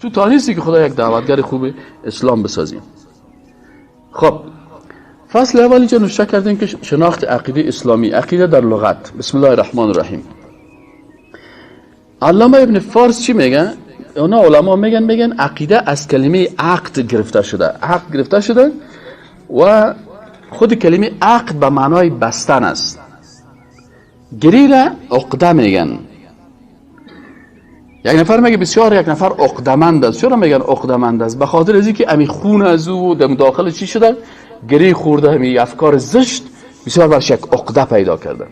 تو تا نیستی که خدا یک دعوتگر خوب اسلام بسازی. خب فصل اول اینجا نوشته کردیم که شناخت عقیده اسلامی، عقیده در لغت. بسم الله الرحمن الرحیم. علامه ابن فارس چی میگن؟ اونا علما میگن عقیده از کلمه عقد گرفته شده، عقد گرفته شده و خود کلمه عقد به معنای بستن است. گری را عقده میگن. یک نفر میگه بسیار یک نفر عقدمند است. چرا میگن عقدمند است؟ به خاطر از اینکه امی خون از او دم داخل چی شده، گری خورده، امی افکار زشت بسیار برش یک عقده پیدا کرده.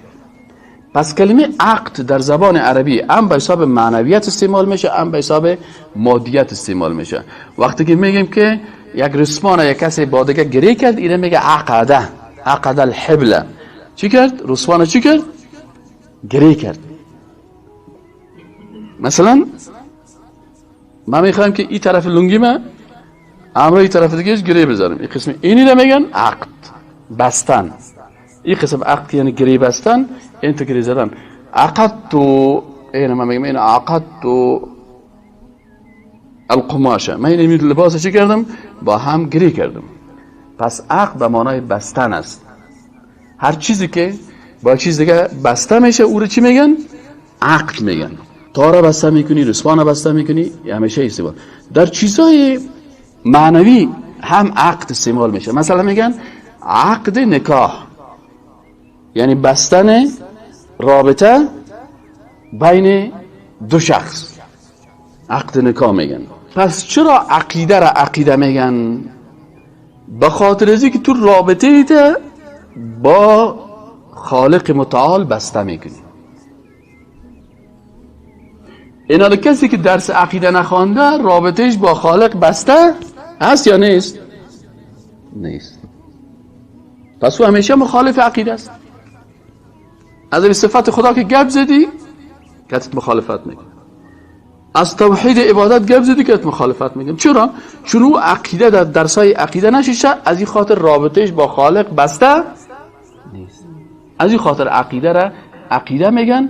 پس کلمه عقد در زبان عربی هم به حساب معنویت استعمال میشه، هم به حساب مادیت استعمال میشه. وقتی که میگیم که یک رسمان یک کسی با دیگه گری کرد، اینه میگه عقده، عقد الحبله. چی کرد؟ رسمان چی کرد؟ گری کرد. مثلا من میخوام که این طرف لنگی من امرای این طرف دیگه گری بزنم، این قسم اینی رو میگن عقد بستن. این قسم عقد یعنی گری بستن، این تو گری زدن. عقد تو این من میگم این عقد تو القماشه، من این لباس چی کردم؟ با هم گری کردم. پس عقد به معنای بستن است. هر چیزی که با چیز دیگه بسته میشه او رو چی میگن؟ عقد میگن. تاره بسته میکنی، رسوانه بسته میکنی، همیشه استعمال. در چیزای معنوی هم عقد استعمال میشه. مثلا میگن عقد نکاح، یعنی بستن رابطه بین دو شخص، عقد نکاح میگن. پس چرا عقیده را عقیده میگن؟ به خاطر از اینکه تو رابطه ایت با خالق متعال بسته میکنی. اینا کسی که درس عقیده نخوانده رابطهش با خالق بسته هست یا نیست؟ نیست. پس او همیشه مخالف عقیده است. از این صفت خدا که گپ زدی کتت مخالفت میکنه، از توحید عبادت گپ زدی کتت مخالفت میکنه. چرا؟ چون او عقیده در درسای عقیده نشیشه، از این خاطر رابطهش با خالق بسته نیست. از این خاطر عقیده را عقیده میگن،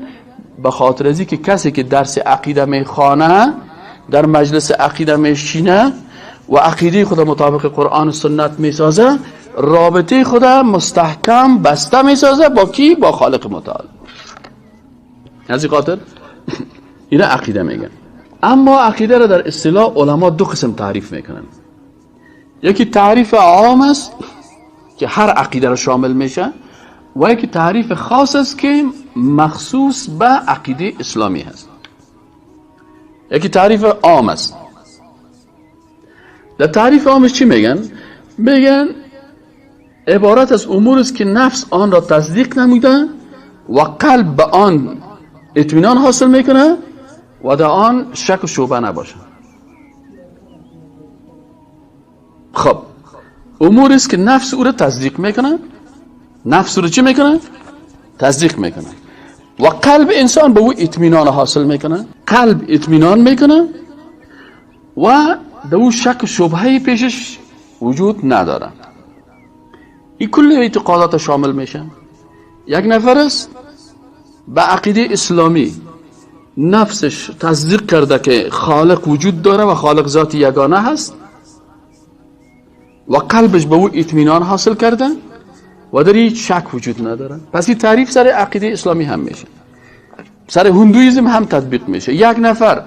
به خاطر از اینکه کسی که درس عقیده میخوانه، در مجلس عقیده میشینه و عقیده خود مطابق قرآن و سنت میسازه، رابطه خود مستحکم بسته میسازه با کی؟ با خالق متعال. از این خاطر اینا عقیده میگن. اما عقیده را در اصطلاح علما دو قسم تعریف میکنن. یکی تعریف عام است که هر عقیده را شامل میشه، و یکی تعریف خاص است که مخصوص به عقیده اسلامی هست. یکی تعریف عام است. در تعریف عامش چی میگن؟ میگن عبارت از امور است که نفس آن را تصدیق نموده و قلب به آن اطمینان حاصل میکنه و در آن شک و شبهه نباشه. خب امور است که نفس او را تصدیق میکنه، نفس رو چی میکنه؟ تصدیق میکنه و قلب انسان به او اطمینان حاصل میکنه، قلب اطمینان میکنه و در او شک و شبهه پیشش وجود نداره. این کل اعتقادات شامل میشه. یک نفر است به عقیده اسلامی نفسش تصدیق کرده که خالق وجود داره و خالق ذات یگانه هست و قلبش به او اطمینان حاصل کرده و در هیچ شک وجود نداره. پس این تعریف سر عقیده اسلامی هم میشه، سر هندویزم هم تطبیق میشه. یک نفر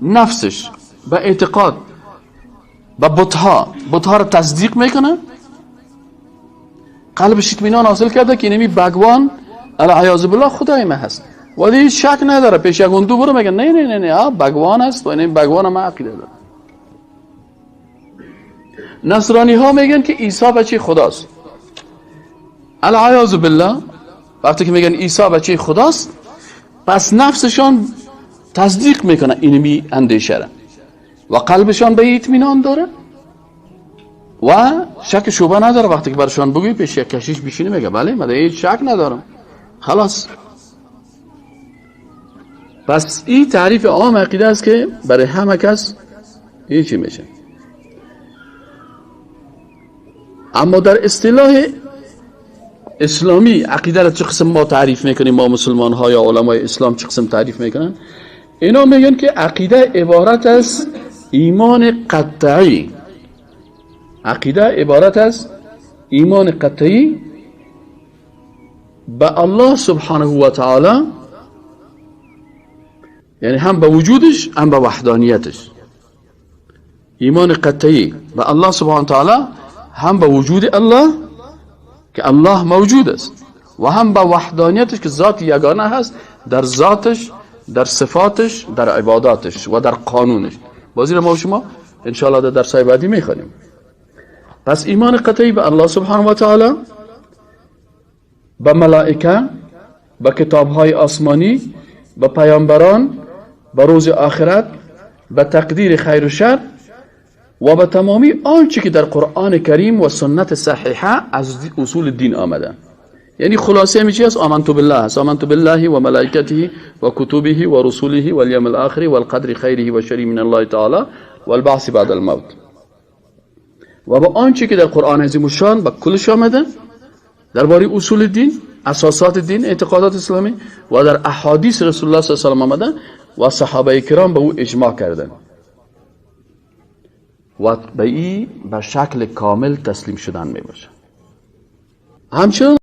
نفسش به اعتقاد به بتها را تصدیق میکنه، قلبش اطمینان حاصل کرده که اینمی بگوان العیاذ بالله خدای ما هست و در هیچ شک نداره. پیش یک هندو برو میگه نه نه نه نه بگوان است و این بگوان ما عقیده داره. نصرانی ها میگن که عیسی بچه خداست. العیاذ بالله وقتی که میگن عیسی بچه خداست، پس نفسشان تصدیق میکنه اینمی اندیشه را و قلبشان به اطمینان داره و شک شبهه نداره. وقتی که برشان بگوی پیش یک کشیش بشینه میگه بله من هیچ شک ندارم، خلاص. پس این تعریف عام عقیده است که برای همه کس این چی میشه. اما در اصطلاح اسلامی عقیده را چه قسم ما تعریف میکنیم؟ ما مسلمان ها یا علمای اسلام چه قسم تعریف میکنن؟ اینا میگن که عقیده عبارت از ایمان قطعی. عقیده عبارت از ایمان قطعی به الله سبحانه و تعالی، یعنی هم به وجودش هم به وحدانیتش. ایمان قطعی به الله سبحانه و تعالی، هم به وجود الله که الله موجود است و هم به وحدانیتش که ذات یگانه هست در ذاتش، در صفاتش، در عباداتش و در قانونش. بازی ما و شما انشاءالله در درسای بعدی میخوانیم. پس ایمان قطعی به الله سبحانه و تعالی، به ملائکه، به کتابهای آسمانی، به پیامبران، به روز آخرت، به تقدیر خیر و شر و به تمامی آنچه که در قرآن کریم و سنت صحیحه از اصول دین آمده. یعنی خلاصه همی چی است؟ آمنت بالله است. آمنت بالله و ملائکته و کتبه و رسوله و الیوم الاخر و القدر خیره و شره من الله تعالی و البعث بعد الموت. و با آنچه که در قرآن عظیم الشان به کلش آمده درباره اصول دین، اساسات دین، اعتقادات اسلامی و در احادیث رسول الله صلی الله علیه و آمده و صحابه کرام به او اجماع کردن و به این به شکل کامل تسلیم شدن می باشه. همچنین